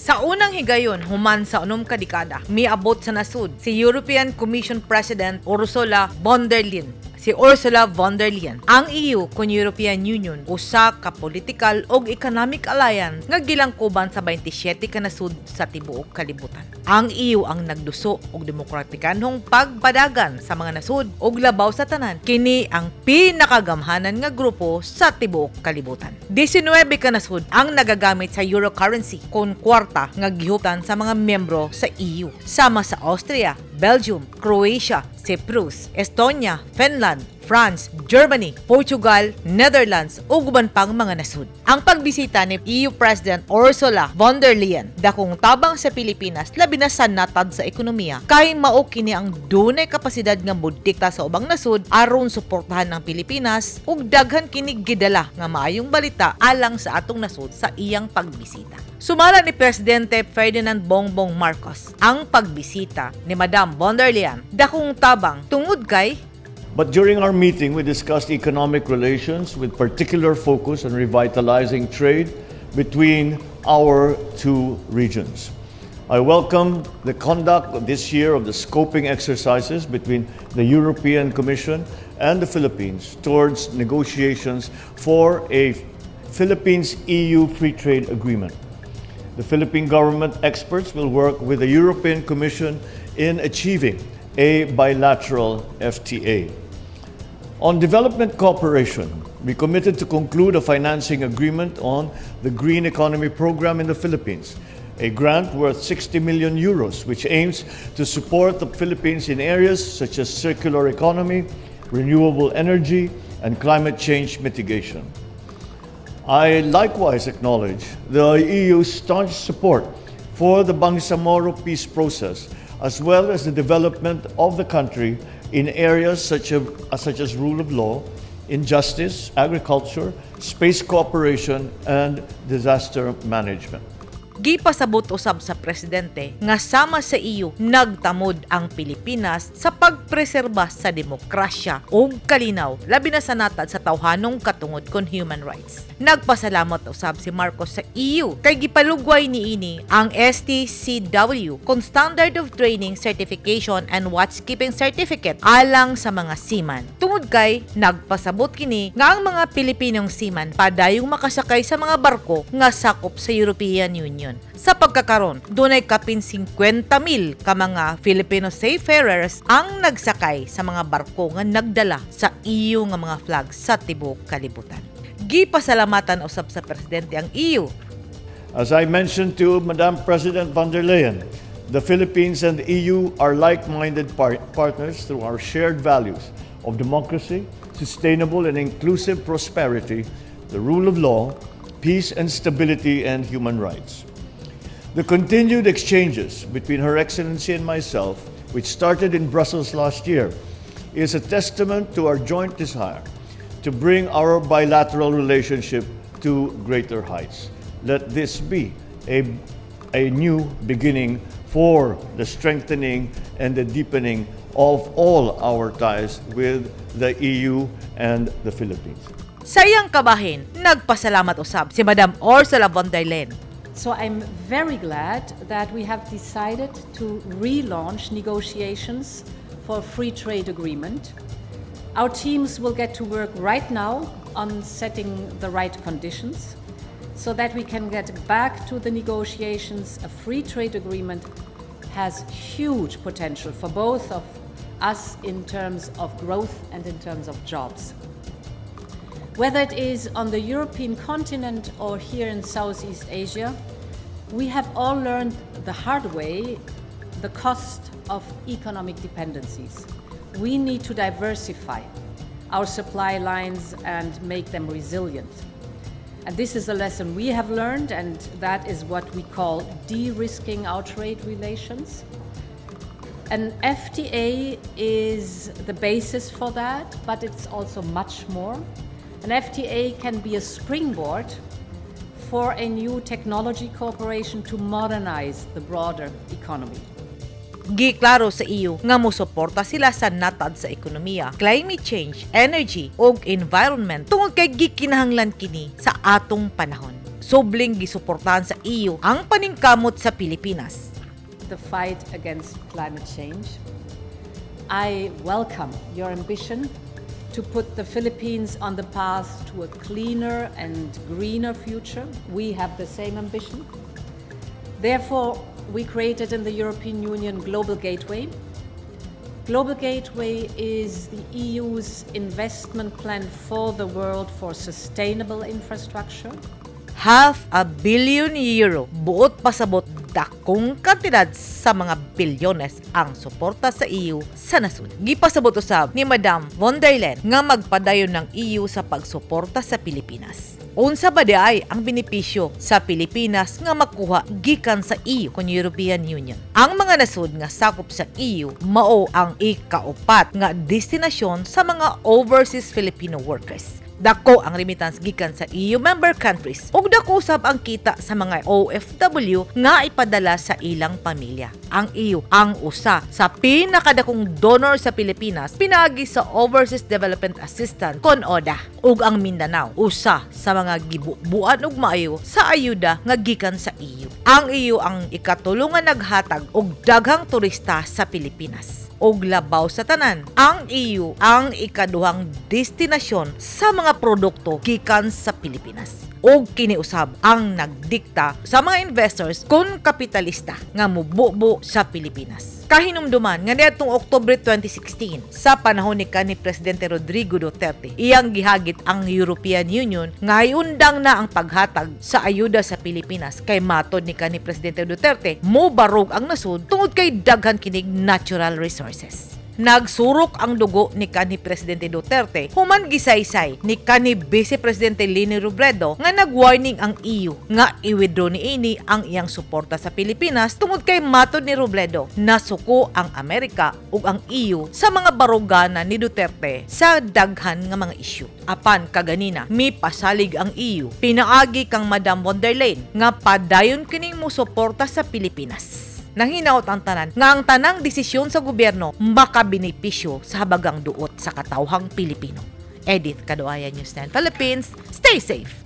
Sa unang higayon human sa 6 ka dekada, miabot sa nasud si European Commission President Ursula von der Leyen. Si Ursula von der Leyen. Ang EU kon European Union usa ka political ug economic alliance nga gilangkoban sa 27 ka nasud sa tibuok kalibutan. Ang EU ang nagduso og demokratikanhong pagpadagan sa mga nasud ug labaw sa tanan kini ang pinakagamhanan nga grupo sa tibuok kalibutan. 19 ka nasud ang nagagamit sa euro currency kon kwarta nga gihutan sa mga miyembro sa EU, sama sa Austria, Belgium, Croatia, Cyprus, Estonia, Finland, France, Germany, Portugal, Netherlands ug uban pang mga nasud. Ang pagbisita ni EU President Ursula von der Leyen dakong tabang sa Pilipinas, labi na sa natad sa ekonomiya, kay mao kini ang dunay kapasidad nga modikta sa ubang nasud aron suportahan ang Pilipinas, ug daghan kini gidala nga maayong balita alang sa atong nasud sa iyang pagbisita. Sumala ni Presidente Ferdinand Bongbong Marcos, ang pagbisita ni Madam von der Leyen dakong tabang tungod kay But during our meeting, we discussed economic relations with particular focus on revitalizing trade between our two regions. I welcome the conduct of this year of the scoping exercises between the European Commission and the Philippines towards negotiations for a Philippines EU Free Trade Agreement. The Philippine government experts will work with the European Commission in achieving a bilateral FTA. On development cooperation, we committed to conclude a financing agreement on the Green Economy Program in the Philippines, a grant worth €60 million, which aims to support the Philippines in areas such as circular economy, renewable energy, and climate change mitigation. I likewise acknowledge the EU's staunch support for the Bangsamoro peace process, as well as the development of the country in areas such as rule of law, injustice, agriculture, space cooperation, and disaster management. Gipasabot usab sa presidente nga sama sa EU, nagtamod ang Pilipinas sa pagpreserba sa demokrasya ug kalinaw, labi na sa natad sa tawhanong katungod kon human rights. Nagpasalamat usab si Marcos sa EU kay gipalugway niini ang STCW kon Standard of Training Certification and Watchkeeping Certificate alang sa mga seaman. Tungod kay nagpasabot kini nga ang mga Pilipinong seaman padayong makasakay sa mga barko nga sakop sa European Union. Sa pagkakaron, dunay kapin 50,000 ka mga Filipino seafarers ang nagsakay sa mga barko nga nagdala sa EU nga mga flag sa tibuok kalibutan. Gipasalamatan usab sa presidente ang EU. As I mentioned to Madam President von der Leyen, the Philippines and the EU are like-minded partners through our shared values of democracy, sustainable and inclusive prosperity, the rule of law, peace and stability, and human rights. The continued exchanges between Her Excellency and myself, which started in Brussels last year, is a testament to our joint desire to bring our bilateral relationship to greater heights. Let this be a new beginning for the strengthening and the deepening of all our ties with the EU and the Philippines. Sa iyang kabahin, nagpasalamat usab si Madam Ursula von der Leyen. So I'm very glad that we have decided to relaunch negotiations for a free trade agreement. Our teams will get to work right now on setting the right conditions so that we can get back to the negotiations. A free trade agreement has huge potential for both of us in terms of growth and in terms of jobs. Whether it is on the European continent or here in Southeast Asia, we have all learned the hard way the cost of economic dependencies. We need to diversify our supply lines and make them resilient. And this is a lesson we have learned, and that is what we call de risking our trade relations. An FTA is the basis for that, but it's also much more. An FTA can be a springboard for a new technology cooperation to modernize the broader economy. Giklaro sa EU nga mosuporta sila sa natad sa ekonomiya, climate change, energy ug environment tungod kay gikinahanglan kini sa atong panahon. Subling gisuportahan sa EU ang paningkamot sa Pilipinas. The fight against climate change. I welcome your ambition to put the Philippines on the path to a cleaner and greener future. We have the same ambition. Therefore, we created in the European Union Global Gateway. Global Gateway is the EU's investment plan for the world for sustainable infrastructure. €500 million, buot pasabot dakong kantidad sa mga bilyones ang suporta sa EU sa nasud. Gipasabot usab ni Madam von der Leyen nga magpadayon ng EU sa pagsuporta sa Pilipinas. Unsa ba diay ang benepisyo sa Pilipinas nga makuha gikan sa EU kon European Union? Ang mga nasud nga sakop sa EU mao ang ikaupat nga destinasyon sa mga overseas Filipino workers. Dako ang remittance gikan sa EU member countries ug dako usab ang kita sa mga OFW nga ipadala sa ilang pamilya. Ang EU ang usa sa pinakadakong donor sa Pilipinas pinaagi sa Overseas Development Assistance kon ODA, ug ang Mindanao usa sa mga gibubuan og maayo sa ayuda nga gikan sa EU. Ang EU ang ikatulo nga naghatag og daghang turista sa Pilipinas, ug labaw sa tanan, ang EU ang ikaduhang destinasyon sa mga produkto gikan sa Pilipinas. Ug kini usab ang nagdikta sa mga investors kon kapitalista nga mububo sa Pilipinas. Kahinumduman nga niadtong Oktubre 2016, sa panahon ni kanhi Presidente Rodrigo Duterte, iyang gihagit ang European Union nga iundang na ang paghatag sa ayuda sa Pilipinas kay matod ni kanhi Presidente Duterte, mobarog ang nasod tungod kay daghan kinig natural resources. Nagsurok ang dugo ni kanhi Presidente Duterte human gisaysay ni kanhi Vice Presidente Leni Robredo nga nag-warning ang EU nga i-withdraw niini ang iyang suporta sa Pilipinas tungod kay matod ni Robredo, nasuko ang Amerika ug ang EU sa mga barugana ni Duterte sa daghan nga mga isyu. Apan kaganina, mipasalig ang EU pinaagi kang Madam von der Leyen nga padayon kining mosuporta sa Pilipinas. Nahinaot ang tanan nga ang tanang desisyon sa gobyerno makabenepisyo sa habagang duot sa katawhang Pilipino. Edith Kaduaya, News 10 Philippines. Stay safe!